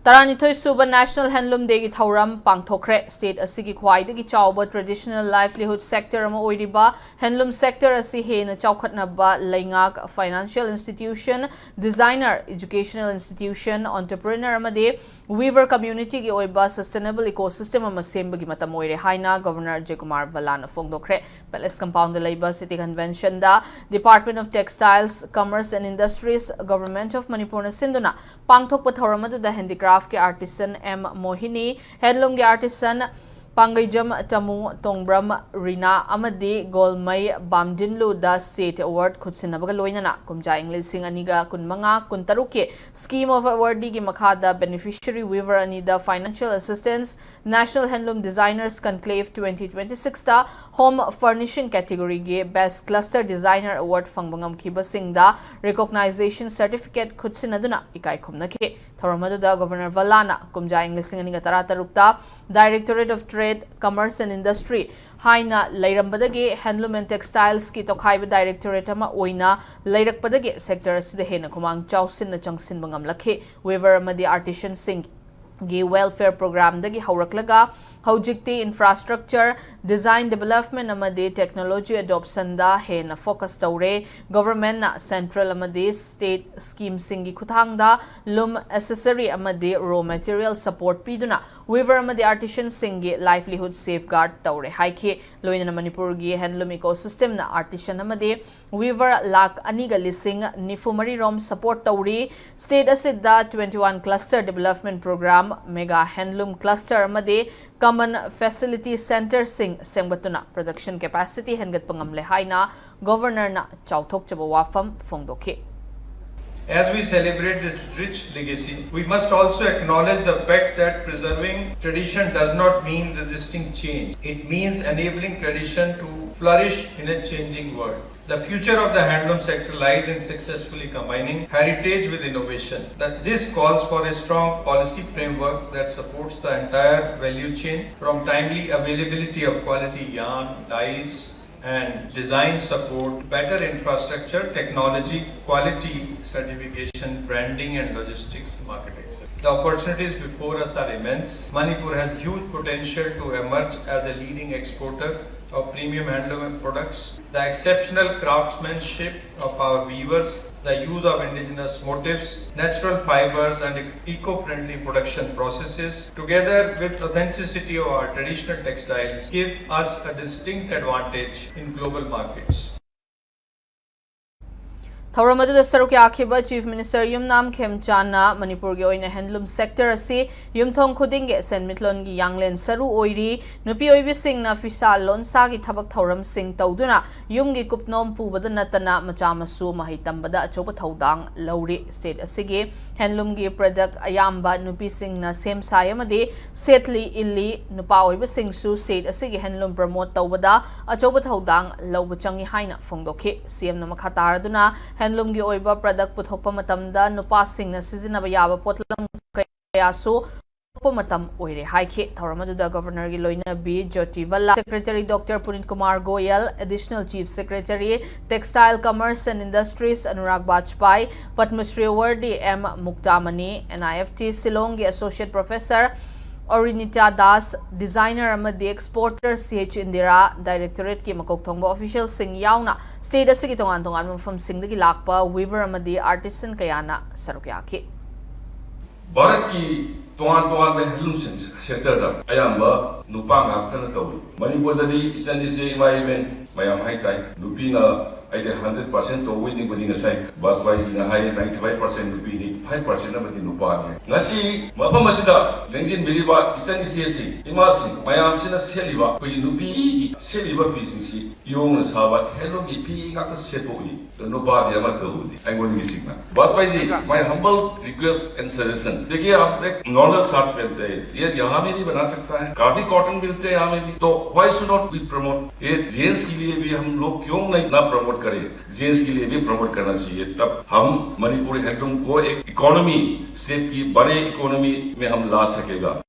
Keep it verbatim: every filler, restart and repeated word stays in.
ꯇꯔꯥꯅꯤꯊꯣꯏ ꯁꯨꯕ National Handloom Dayꯒꯤ ꯊꯧꯔꯝ ꯄꯥꯡꯊꯣꯛꯈ꯭ꯔꯦ꯫ State ꯑꯁꯤꯒꯤ ꯈ꯭ꯋꯥꯏꯗꯒꯤ ꯆꯥꯎꯕ traditional livelihood sector ꯑꯃ ꯑꯣꯏꯔꯤꯕ handloom sector ꯑꯁꯤ ꯍꯦꯟꯅ ꯆꯥꯎꯈꯠꯅꯕ ꯂꯩꯉꯥꯛ, financial institution, designer, educational institution, entrepreneur ꯑꯃꯗꯤ weaver communityꯒꯤ ꯑꯣꯏꯕ sustainable ecosystem ꯑꯃ ꯁꯦꯝꯕꯒꯤ ꯃꯇꯝ ꯑꯣꯏꯔꯦ ꯍꯥꯏꯅ Governor Ajay Kumar Bhalla ꯅ ꯐꯣꯡꯗꯣꯛꯈ꯭ꯔꯦ꯫ Palace Compound ꯗ ꯂꯩꯕ City Convention the Department of Textiles, Commerce and Industries, Government of Manipur ꯅ ꯁꯤꯟꯗꯨꯅ ꯄꯥꯡꯊꯣꯛꯄ ꯊꯧꯔꯝ ꯑꯗꯨꯗ handicraft ꯀꯤ artisan M ꯃꯣꯍꯤꯅꯤ, handloom ꯒꯤ artisan ꯄꯥꯡꯒꯩꯖꯝ ꯇꯃꯨ, ꯇꯣꯡꯕ꯭ꯔꯝ ꯔꯤꯅꯥ ꯑꯃꯗꯤ ꯒꯣꯜꯃꯩ ꯕꯥꯝꯗꯤꯟꯂꯨꯗ state award ꯈꯨꯠꯁꯤꯟꯅꯕꯒ ꯂꯣꯏꯅꯅ ꯀꯨꯝꯖꯥ ꯏꯪ ꯂꯤꯁꯤꯡ ꯑꯅꯤꯒ ꯀꯨꯟꯃꯉꯥ ꯀꯨꯟꯇꯔꯨꯛꯀꯤ Scheme of Awardee ꯒꯤ ꯃꯈꯥꯗ beneficiary weaver ꯑꯅꯤꯗ financial assistance, National Handloom Designers Conclave twenty twenty-six ꯇ home furnishing category ꯒꯤ best cluster designer award ꯐꯪꯕ ꯉꯝꯈꯤꯕꯁꯤꯡꯗ recognition certificate ꯈꯨꯠꯁꯤꯟꯅꯗꯨꯅ ꯏꯀꯥꯏ ꯈꯨꯝꯅꯈꯤ꯫ ꯊꯧꯔꯝ ꯑꯗꯨꯗ Governor Bhalla ꯅ ꯀꯨꯝꯖꯥ ꯏꯪ ꯂꯤꯁꯤꯡ ꯑꯅꯤꯒ ꯇꯔꯥꯇꯔꯨꯛꯇ Directorate of Trade, Commerce and Industry ꯍꯥꯏꯅ ꯂꯩꯔꯝꯕꯗꯒꯤ Handloom and Textiles ꯀꯤ ꯇꯣꯈꯥꯏꯕ directorate ꯑꯃ ꯑꯣꯏꯅ ꯂꯩꯔꯛꯄꯗꯒꯤ sector ꯑꯁꯤꯗ ꯍꯦꯟꯅ ꯈꯨꯃꯥꯡ ꯆꯥꯎꯁꯤꯟꯅ ꯆꯪꯁꯤꯟꯕ ꯉꯝꯂꯛꯈꯤ꯫ Weaver ꯑꯃꯗꯤ artisan ꯁꯤꯡꯒꯤ welfare program ꯗꯒꯤ ꯍꯧꯔꯛꯂꯒ ꯍꯧꯖꯤꯛꯇꯤ infrastructure, design development ꯑꯃꯗꯤ technology adoption ꯗ ꯍꯦꯟꯅ focus ꯇꯧꯔꯦ꯫ Government ꯅ central ꯑꯃꯗꯤ state scheme ꯁꯤꯡꯒꯤ ꯈꯨꯠꯊꯥꯡꯗ loom accessory ꯑꯃꯗꯤ raw material support ꯄꯤꯗꯨꯅ weaver ꯑꯃꯗꯤ artisan ꯁꯤꯡꯒꯤ livelihood safeguard ꯇꯧꯔꯦ ꯍꯥꯏꯈꯤ꯫ ꯂꯣꯏꯅꯅ ꯃꯅꯤꯄꯨꯔꯒꯤ handloom ecosystem ꯅ artisan ꯑꯃꯗꯤ weaver ꯂꯥꯈ ꯑꯅꯤꯒ ꯂꯤꯁꯤꯡ ꯅꯤꯐꯨ ꯃꯔꯤ ꯔꯣꯝ support ꯇꯧꯔꯤ꯫ State ꯑꯁꯤꯗ twenty one cluster development program, mega handloom cluster ꯑꯃꯗꯤ common facility centre ꯁꯤꯡ ꯁꯦꯝꯒꯠꯇꯨꯅ production capacity ꯍꯦꯟꯒꯠꯄ ꯉꯝꯂꯦ ꯍꯥꯏꯅ Governor ꯅ ꯆꯥꯎꯊꯣꯛꯆꯕ ꯋꯥꯐꯝ ꯐꯣꯡꯗꯣꯛꯈꯤ꯫ As we celebrate this rich legacy, we must also acknowledge the fact that preserving tradition does not mean resisting change. It means enabling tradition to flourish in a changing world. The future of the handloom sector lies in successfully combining heritage with innovation. That this calls for a strong policy framework that supports the entire value chain, from timely availability of quality yarn, dyes, and design support, better infrastructure, technology, quality certification, branding and logistics, marketing. The opportunities before us are immense. Manipur has huge potential to emerge as a leading exporter of premium handloom products. The exceptional craftsmanship of our weavers, the use of indigenous motifs, natural fibers and eco-friendly production processes, together with authenticity of our traditional textiles, give us a distinct advantage in global markets. ꯊꯧꯔꯝ ꯑꯗꯨꯗ ꯁꯔꯨꯛ ꯌꯥꯈꯤꯕ Chief Minister ꯌꯨꯝꯅꯥꯝ ꯈꯦꯝꯆꯥꯟꯅ ꯃꯅꯤꯄꯨꯔꯒꯤ ꯑꯣꯏꯅ handloom sector ꯑꯁꯤ ꯌꯨꯝꯊꯣꯡ ꯈꯨꯗꯤꯡꯒꯤ ꯁꯦꯟꯃꯤꯠꯂꯣꯟꯒꯤ ꯌꯥꯡꯂꯦꯟ ꯁꯔꯨ ꯑꯣꯏꯔꯤ, ꯅꯨꯄꯤ ꯑꯣꯏꯕꯤꯁꯤꯡꯅ ꯐꯤꯁꯥ ꯂꯣꯟꯁꯥꯒꯤ ꯊꯕꯛ ꯊꯧꯔꯝꯁꯤꯡ ꯇꯧꯗꯨꯅ ꯌꯨꯝꯒꯤ ꯀꯨꯞꯅꯣꯝ ꯄꯨꯕꯗ ꯅꯠꯇꯅ ꯃꯆꯥ ꯃꯁꯨ ꯃꯍꯩ ꯇꯝꯕꯗ ꯑꯆꯧꯕ ꯊꯧꯗꯥꯡ ꯂꯧꯔꯤ꯫ State ꯑꯁꯤꯒꯤ handloomꯒꯤ product ꯑꯌꯥꯝꯕ ꯅꯨꯄꯤꯁꯤꯡꯅ ꯁꯦꯝ ꯁꯥꯏ ꯑꯃꯗꯤ ꯁꯦꯠꯂꯤ ꯏꯜꯂꯤ꯫ ꯅꯨꯄꯥ ꯑꯣꯏꯕꯁꯤꯡꯁꯨ state ꯑꯁꯤꯒꯤ handloom promote ꯇꯧꯕꯗ ꯑꯆꯧꯕ ꯊꯧꯗꯥꯡ ꯂꯧꯕ ꯆꯪꯏ ꯍꯥꯏꯅ ꯐꯣꯡꯗꯣꯛꯈꯤ꯫ CMꯅ ꯃꯈꯥ ꯇꯥꯔꯗꯨꯅ handloomꯒꯤ ꯑꯣꯏꯕ product ꯄꯨꯊꯣꯛꯄ ꯃꯇꯝꯗ ꯅꯨꯄꯥꯁꯤꯡꯅ ꯁꯤꯖꯤꯟꯅꯕ ꯌꯥꯕ ꯄꯣꯠꯂꯝ ꯀꯌꯥꯁꯨ ꯄꯨꯊꯣꯛꯄ ꯃꯇꯝ ꯑꯣꯏꯔꯦ ꯍꯥꯏꯈꯤ꯫ ꯊꯧꯔꯝ ꯑꯗꯨꯗ Governorꯒꯤ ꯂꯣꯏꯅꯕꯤ ꯖꯣꯇꯤ ꯚꯜꯂꯥ, Secretary Doctor ꯄꯨꯅꯤꯠ Kumar Goyal, Additional Chief Secretary, Textile, Commerce and Industries Anurag ꯕꯥꯖꯄꯥꯏ, Padma Shri Awardee M ꯃꯨꯛꯇꯥꯃꯅꯤ, NIFT ꯁꯤꯂꯣꯡꯒꯤ Associate Professor ꯑꯣꯔꯤꯅꯤꯇꯥ Das, Designer ꯑꯃꯗꯤ Exporter CH ꯏꯟꯗꯤꯔꯥ, Directorateꯀꯤ ꯃꯀꯣꯛ ꯊꯣꯡꯕ officialꯁꯤꯡ ꯌꯥꯎꯅ state ꯑꯁꯤꯒꯤ ꯇꯣꯉꯥꯟ ꯇꯣꯉꯥꯟꯕ ꯃꯐꯝꯁꯤꯡꯗꯒꯤ ꯂꯥꯛꯄ weaver ꯑꯃꯗꯤ artisan ꯀꯌꯥꯅ ꯁꯔꯨꯛ ꯌꯥꯈꯤ꯫ ꯚꯥꯔꯠꯀꯤ ꯇꯣꯉꯥꯟ ꯇꯣꯉꯥꯟꯕ handloom sectorꯗ ꯑꯌꯥꯝꯕ ꯅꯨꯄꯥ ꯉꯥꯛꯇꯅ ꯇꯧꯏ꯫ ꯃꯅꯤꯄꯨꯔꯗꯗꯤ ꯏꯆꯟ ꯏꯆꯦ ꯏꯃꯥ ꯏꯕꯦꯟ ꯃꯌꯥꯝ ꯍꯥꯏꯇꯥꯏ, ꯅꯨꯄꯤꯅ ꯑꯩꯗꯤ hundred percent ꯇꯧꯕꯣꯏ ꯅꯤꯡꯕꯅꯤ꯫ ꯉꯁꯥꯏ ꯕꯥꯖꯄꯥꯏꯖꯤꯅ ꯍꯥꯏ ninety five percent ꯅꯨꯄꯤꯅꯤ, five percent ꯑꯃꯗꯤ ꯅꯨꯄꯥꯅꯤ꯫ ꯉꯁꯤ ꯃꯐꯝ ꯑꯁꯤꯗ ꯂꯦꯡꯁꯤꯟꯕꯤꯔꯤꯕ ꯏꯆꯟ ꯏꯆꯦꯁꯤꯡ, ꯏꯃꯥꯁꯤꯡ ꯃꯌꯥꯝꯁꯤꯅ ꯁꯦꯠꯂꯤꯕ ꯑꯩꯈꯣꯏꯒꯤ ꯅꯨꯄꯤꯒꯤ ꯁꯦꯠꯂꯤꯕ ꯐꯤꯁꯤꯡꯁꯤ ꯏꯌꯣꯡꯅ ꯁꯥꯕ handloomꯒꯤ ꯐꯤ ꯉꯥꯛꯇ ꯁꯦꯠꯄ ꯎꯏ꯫ ꯅꯨꯄꯥꯗꯤ ꯑꯃꯠꯇ ꯎꯗꯦ ꯑꯩꯉꯣꯟꯗꯒꯤ ꯁꯤꯡꯅ꯫ ꯕꯥꯖꯄꯥꯏꯖꯤ, my humble request and suggestion, देखिए, आप एक normal shirt पहनते हैं, ये यहाँ में भी बना सकता है, काफी cotton मिलते हैं यहाँ में भी, तो why should not we promote? ये gents के लिए भी हम लोग क्यों नहीं ना promote करें? Gents के लिए भी promote करना चाहिए, तब हम मणिपुरी handloom को एक economy, state की बड़े economy में हम ला सकेगा।